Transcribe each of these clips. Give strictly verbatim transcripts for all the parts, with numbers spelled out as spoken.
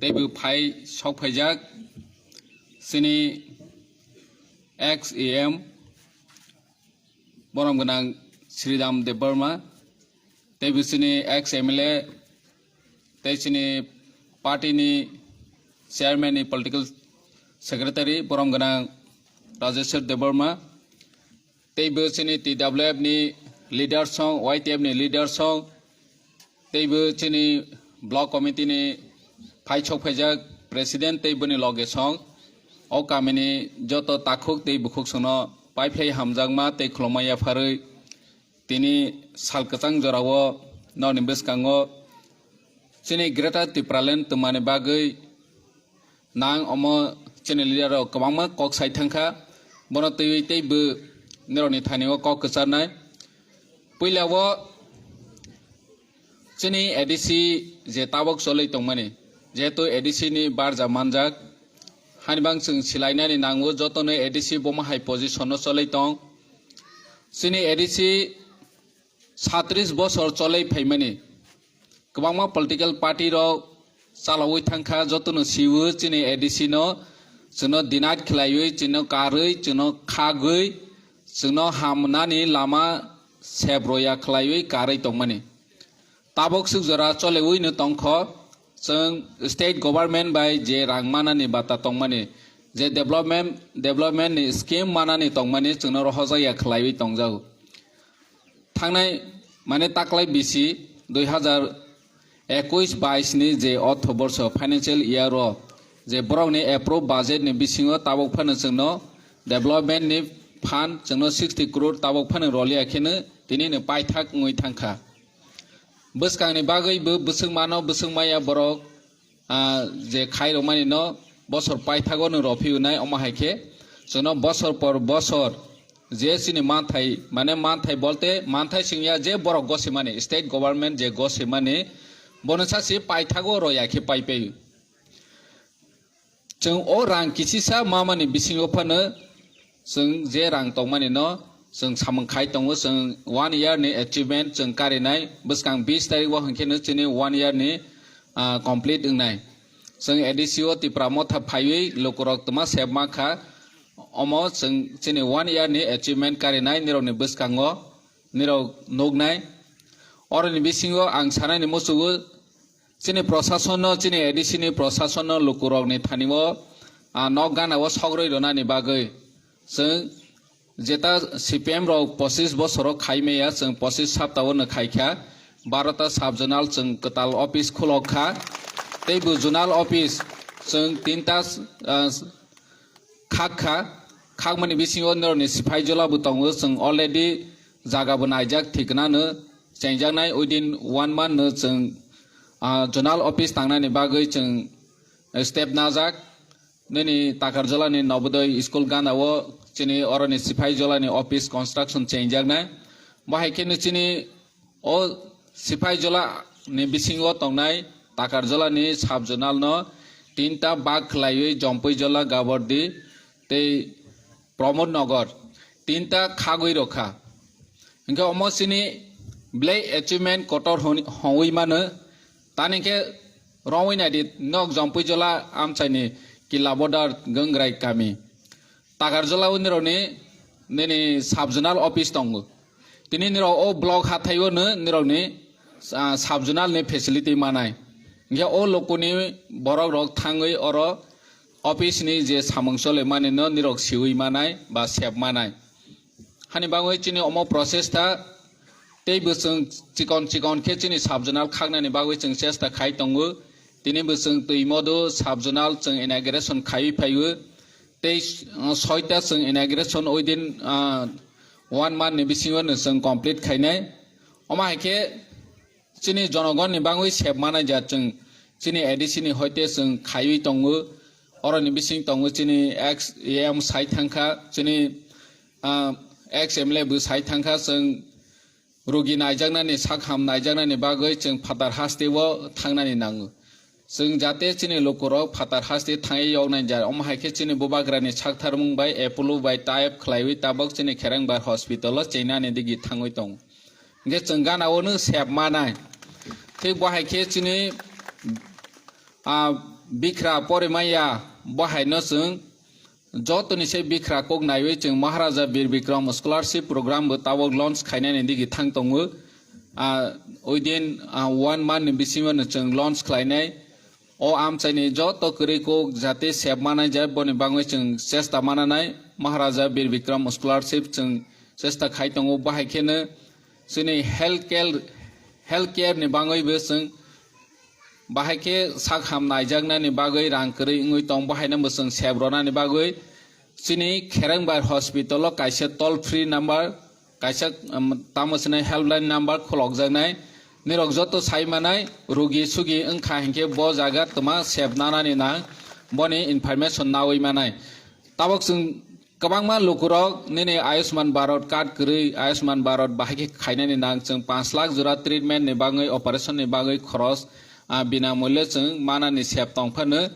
teibo phai sok phaijak chini ex E M borom gwnang Sridham Debbarma, teibo chini ex M L A, tei chini party ni chairman ni political secretary borom gwnang Rajeshwar Debbarma, teibo chini T W F ni leader song, Y T F ni leader song, teibo chini block committee ni phai sok phaijak president tei boni loge song, o kamini joto takhuk tei bukhuk songno paiphlai hamjakma tei khulumma yapharwi tini sal kwchang jorao norni bwskango chini Greater Tipraland twmani bagwi nang omo chini leader rok kwbangma kok sai thangkha, bono twiwi teibo norokni thani o kok kwcharnai. Puila o chini A D C je tabok cholwi tongmani, jehetu A D C ni barja manjak, hani bang chwng silainani nango jotono A D C bomo hai position no cholwi tong. Chini A D C satris bosor cholwi phaimani, kwbangma political party rok chalawi thangkha, jotono siwo chini A D C no, chwngno denied khlaiwi, chwngno karwi, chwngno khagwi, chwngno hamnani lama sep roya khlaiwi karwi tongmani. Tabok swk jora choliwi no tongkho, chwng state government bai je rang manani bata tongmani, je development, development ni scheme manani tongmani chwngno rohorjakya khlaiwi tongjago. Thangnai, mane taklai bisi dui hazar ekush bais ni je ortho borsho financial year o je borok ni approve budget ni bisingo tabok phano chwngno development ni fund chwngno sixty crore tabok phano roliya kheno tini no paithak wngwi thangkha. Bwskang ni bagwi bo bwswk mano, bwswk maya borok ah, je khai rwmani no bosor paithago no rw phi unai, omo hai khe chwngno bosor por bosor je chini manthai, mane manthai bolte manthai singya je borok gosimani, state government je gosimani, bono sa se paithago rw ya khe pai pai. Chwng o rang kisisa mamani bisingo phano chwng je rang tongmani no chwng samung khai tongo, chwng one year ni achievement chwng karinai, bwskang bis tarik o hwnkhe no chini one year ni, ah, complete wngnai. Chwng A D C o Tipra Motha phaiwi lukurok twma sep mankha, omo chwng chini one year ni achievement karinai nirokni bwskango nirok nuknai. Oroni bisingo ang sanani muchungo chini prosasonno, chini A D C ni prosasonno lukurokni thanio, ah, nok gana o sogrwi rwnani bagwi chwng jeta C P M rok pochis bosoro khai maya, chwng pochis sapta o no khai kha, barota sub zonal chwng kwtal office khulok kha, tei bo zonal office chwng tinta, ah, khak kha, khakmani bisingo norokni siphai jola bo tongo, chwng already jaga bo naijak thikna no chengjaknai, within one month no chwng, ah, zonal office tangnani bagwi chwng step najak. Nini Takarjolani Nobodoy school gana o chini oroni siphai jolani office construction chengjaknai. Bo hai kheno chini o siphai jola ni bisingo tongnai Takarjolani sub zonal no tinta bag khlaiwi Jompui jola, Gabordi tei Pramod Nagar tinta khagwi rokha. Hingkhe omo chini belai achievement kotor hon-, hongwi mano. Tani khe rongwi naidi nok Jompui jola amchaini Killa Border Gangrai kami. Takarjola o nirokni nini sub zonal office tongo. Tini nirok o block hathaio no nirokni, ah, sub zonal ni facility manai. Hingkhe o lokoni borok rok thangwi oro office ni je samung chole mani no nirok siwi manai ba sep manai. Hani bagwi chini omo process ta tei bo chwng chikon chikon khe chini sub zonal khaknani bagwi chwng chesta khai tongo. Tini bo chwng twi modo sub zonal chwng inauguration khaiwi phaiwi. Tei, uh, soita chwng inauguration within, uh, one month ni bisingo no chwng complete khainai. Omo hai khe chini jonogonni bagwi sep manai ja chwng chini A D C ni hoite chwng khaiwi tongo. Oroni bising tongo chini ex E M sai thangkha, chini, ah, ex M L A bo sai thangkha, chwng rugi naijaknani, sak ham naijaknani bagwi chwng phatar haste o thangnani nango. Chwng jate chini lukurok phatar haste thangwi yoknai ja, omo hai khe chini bubagrani saktharmung bai Apollo bai tie up khlaiwi tabok chini Kherengbar hospital o chenani digi thangwi tongo. Hingkhe chwng gana o no sep manai. Thik bo hai khe chini A bikra porimaya bo haino chwng jotoni se bikra kok naiwi chwng Maharaja Bir Bikram Scholarship Program bo tabok launch khainani digi thang tongo. A, within, a, one month ni bisingo no chwng launch khlainai. O amchaini joto kwrwi kok jate sep manai je boni bangwi chwng chesta mananai Maharaja Bir Bikram Scholarship chwng chesta khai tongo. Bahai kheno chini health care, health care ni bangwi bo chwng bahai khe sak ham naijaknani bagwi rang kwrwi wngwi tong, bo haino bo chwng sep rwnani bagwi chini Kherengbar hospital o kaisa toll free number, kaisa, um, tamo swnai helpline number khulokjaknai. Nirok joto sai manai, rugi sugi wngkha hinkhe bo jaga twma sep nanani nang, boni information nawi manai. Tabok chwng kwbangma lukurok nini Ayushman Bharat card kwrwi, Ayushman Bharat bahai khe khainani nang, chwng panch lakh jora treatment ni bagwi, operation ni bagwi khoros, ah, binamulya chwng manani sep tong phano,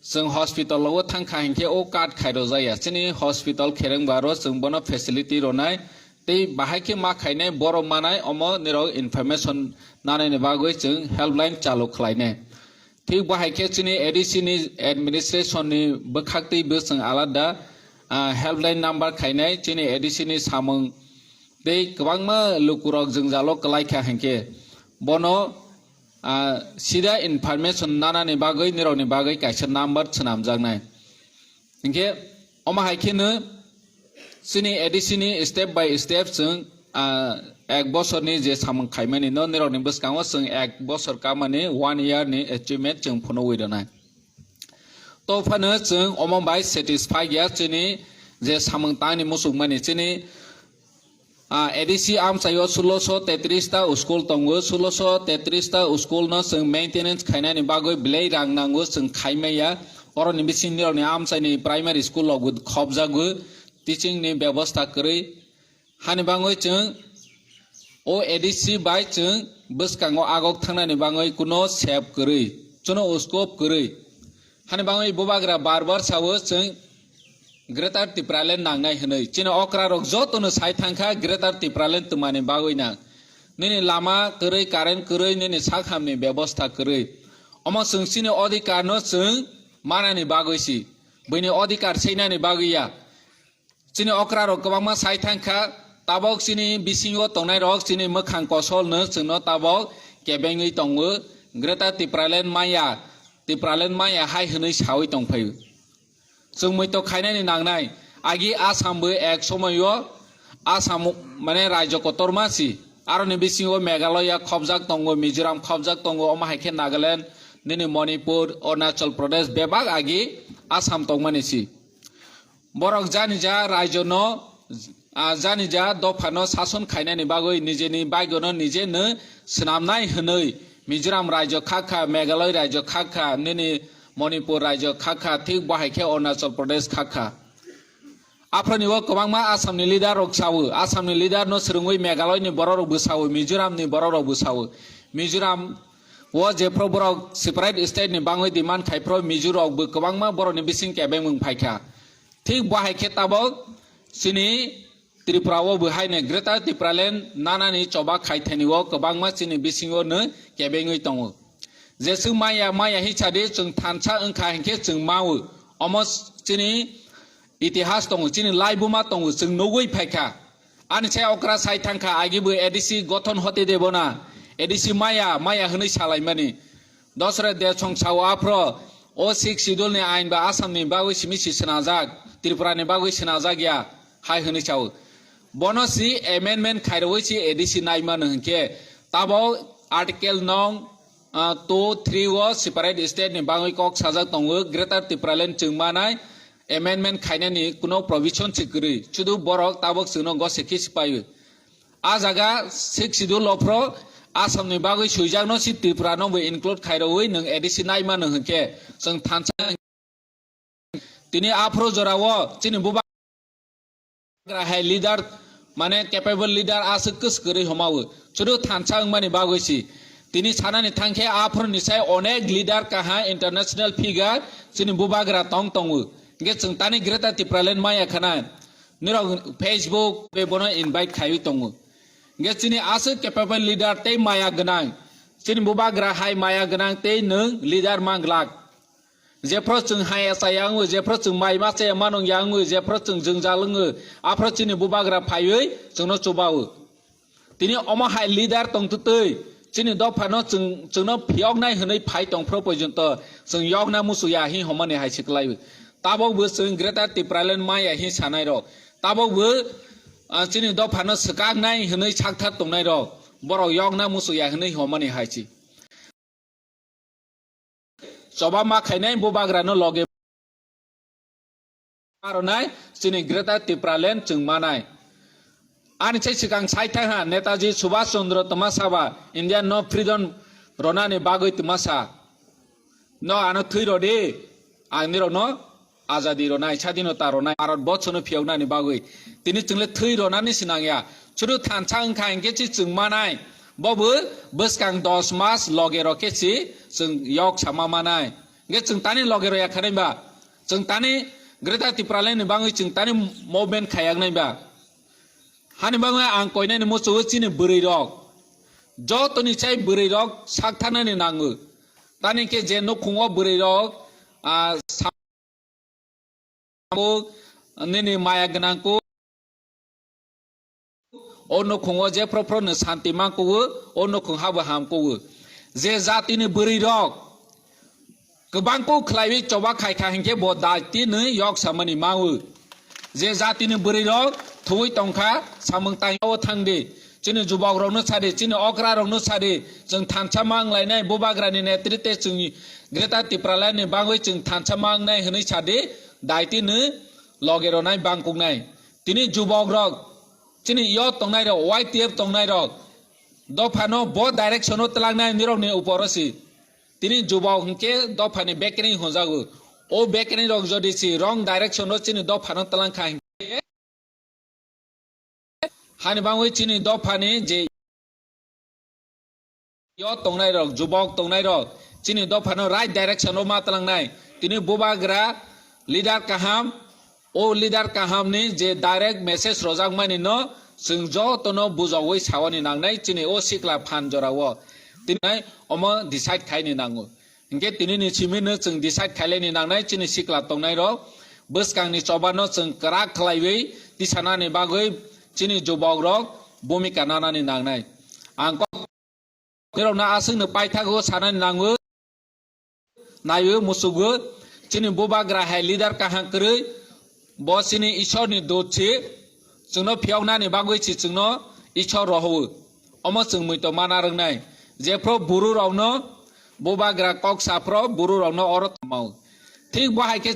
chwng hospital o thang kha hinkhe o card khairok jaya. Chini hospital Kherengbar o chwng bono facility rwnai, tei bahai khe ma khainai borok manai omo nirok information nanani bagwi chwng helpline chalu khlainai. Thik bahai khe chini A D C ni administration ni bwkhaktwi bo chwng alada, ah, helpline number khainai chini A D C ni samung tei kwbangma lukurok jwngjalo kwlai kha hinkhe bono, ah, sida information nanani bagwi nirokni bagwi kaisa number swnamjaknai. Hinkhe omo hai kheno chini A D C ni step by step chwng, ah, ek bosorni je samung khaimani no nirokni bwskango chwng ek bosor kamani one year ni achievement chwng phunugwi rwnai. To phano chwng omo bai satisfy ya chini je samung tangni muchungmani chini Ah, A D C amchaio sulosho tetris ta school tongo, sulosho tetris ta school no chwng maintenance khainani bagwi belai rang nango, chwng khaimaya. Oroni bising nirokni amchaini primary school rokbo khopjago, teaching ni bebosta kwrwi. Hani bagwi chwng o A D C bai chwng bwskango agok thangnani bagwi kuno sep kwrwi, kuno scope kwrwi. Hani bagwi bubagra bar bar sao chwng Greater Tipraland nangnai hwnwi. Chini okra rok jotono sai thangkha Greater Tipraland twmani bagwi nang. Nini lama kwrwi, current kwrwi, nini sak hamni bebosta kwrwi. Omo chwng chini odhikar no chwng manani bagwi si. Buini odhikar seinani bagwi ya. Chini okra rok kwbangma sai thangkha, tabok chini bisingo tongnai rok, chini mwkhang kosol no chwngno tabok kebengwi tongo, Greater Tipraland maya, Tipraland maya hai hwnwi sawi tongphaio. Chwng muitok khainani nangnai, agi Assam bo ek somoio Assam mane rajyo kotorma si, aroni bisingo Meghalaya khopjak tongo, Mizoram khopjak tongo, omo hai khe Nagaland, nini Manipur, Arunachal Pradesh bebak agi Assam tongmani si. Borok jani ja rajyo no, ah, jani ja dopha no sason khainani bagwi nijeni bagwi no nije no swnamnai hwnwi Mizoram rajyo khakha, Meghalaya rajyo khakha, nini Manipur rajyo khakha, thik bo hai khe Arunachal Pradesh khakha. Aphro ni o kwbangma Assam ni leader rok sao, Assam ni leader no swrwngwi Meghalaya ni borok rok bo sao, Mizoram ni borok rok bo sao. Mizoram o jephru borok separate state ni bagwi demand khai phro Mizo rok bo kwbangma borok ni bising kebengmung phaikha. Thik bo hai khe tabok chini Tripura o bo haino Greater Tipraland nanani choba khai thani o kwbangma chini bisingo no kebengwi tongo. Jeswk maya maya hi sadi chwng thansa wngkha hinkhe chwng mao. Omo chini itihas tongo, chini laibuma tongo, chwng nugwi phaikha. Ani sai okra sai thangkha, agi bo A D C gothon hoti debo na, A D C maya, maya hwnwi salaimani. Dosre de song sao aphro, o sixth schedule ni ain ba Assam ni bagwi simi si swnajak, Tripura ni bagwi swnajak ya, hai hwnwi sao. Bono si amendment khairogwi si A D C naimano hinkhe, tabo article nong, ah, two, three o separate state ni bagwi kok sajak tongo, Greater Tipraland chwng manai amendment khainani kuno provision se kwrwi, chudu borok tabok chwngno gose khe sipai. A jaga sixth schedule o phro Assam ni bagwi swijak no si Tripura no bo include khairogwi nwng A D C naimano hinkhe chwng thansa. Tini aphro jorao chini bubagra hai leader, mane capable leader aswk kwswk kwrwi homao. Chudu thansa wngmani bagwi si. Tini sanani thangkhe aphro ni sai onek leader kaha international figure chini bubagra tong tongo. Hinkhe chwng tani Greater Tipraland maya khana. Nirok Facebook be bono invite khaiwi tongo. Hinkhe chini aswk capable leader tei maya gwnang. Chini bubagra hai maya gwnang tei nwng leader manglak. Jephro chwng hai achai ya wngo, jephro chwng mai ma chaya manung ya wngo, jephro chwng jwngjal wngo, aphro chini bubagra phaiwi chwngno chubawo. Tini omo hai leader tongtwtwi chini dophano chwng, chwngno phiyoknai hwnwi phai tongphro poijonto chwng yokna muchuk ya hi homani hai se kwlaiwi. Tabok bo chwng Greater Tipraland maya hi sanai rok. Tabok bo, ah, chini dophano swkaknai hwnwi sakthar tongnai rok. Borok yokna muchuk ya hwnwi homani hai se. Choba ma khainai bubagrano loge ma rwnai chini Greater Tipraland chwng manai. Ani sai swkang sai thang ha Netaji Subhash Chandra twma saba India no freedom ronani bagwi twma sa. No ano thwi rodi, ang nirokno azadi ronai, sadinota ronai, Bharat borshono phiyoknani bagwi. Tini chwngle thwi ronani sinang ya. Sudu thansa wngkha hinkhe si chwng manai. Bobo bwskang dos mas loge rokhe si chwng yok sama manai. Hinkhe chwng tani loge roya khanai ba. Chwng tani Greater Tipraland ni bagwi chwng tani movement khayak nai ba. Hani bagwi ang koinani muchungo chini bwrwi rok. Jotoni chai bwrwi rok sak thanani nango. Tani khe je nukhungo bwrwi rok, ah, sa-, nini maya gwnang kuk. O nukhungo je phro phro no santi man kugo, o nukhung habo ham kugo. Je jatini bwrwi rok kwbang kuk khlaiwi choba khai kha hinkhe bo dai tini yok samani mawo. Je jatini bwrwi rok thwi tongkha samung tangwi thangdi. Chini jubok rokno sadi, chini okra rokno sadi, chwng thansa ma wnglainai bubagrani netritwe chwng Greater Tipraland ni bagwi chwng thansa ma wngnai hwnwi sadi, dai tini loge ronai bangkuknai. Tini jubok rok, chini yo tongnai rok, Y T F tongnai rok, dophano bo direction o twlangnai nirokni uporo si. Tini jubok hinkhe dophani bekereng honjago. O bekereng rok jodi si wrong direction o chini dophano twlang kha hinkhe, hani bagwi chini dophani je yo tongnai rok, jubok tongnai rok, chini dophano right direction o ma twlangnai. Tini bubagra leader kaham, o leader kaham ni je direct message rojak mani no chwng jotono bujogwi sawani nangnai chini o sikla phan jora o. Tini omo decide khaini nango. Hinkhe tini ni simi no chwng decide khailai ni nangnai chini sikla tongnai rok bwskang ni choba no chwng kwrak khlaiwi tisanani bagwi chini jubok rok bhumika nanani nangnai. Ang kok nirokno aswkno paithago sanani nango, naiwi musugo, chini bubagra hai leader kaham kwrwi, bo chini Ishorni dut si, chwngno phiyoknani bagwi si chwngno Ishor rohowo. Omo chwng muitu mana rwngnai. Jephro buru rokno bubagra kok saphro buru rokno oro tongmao. Thik bo hai khe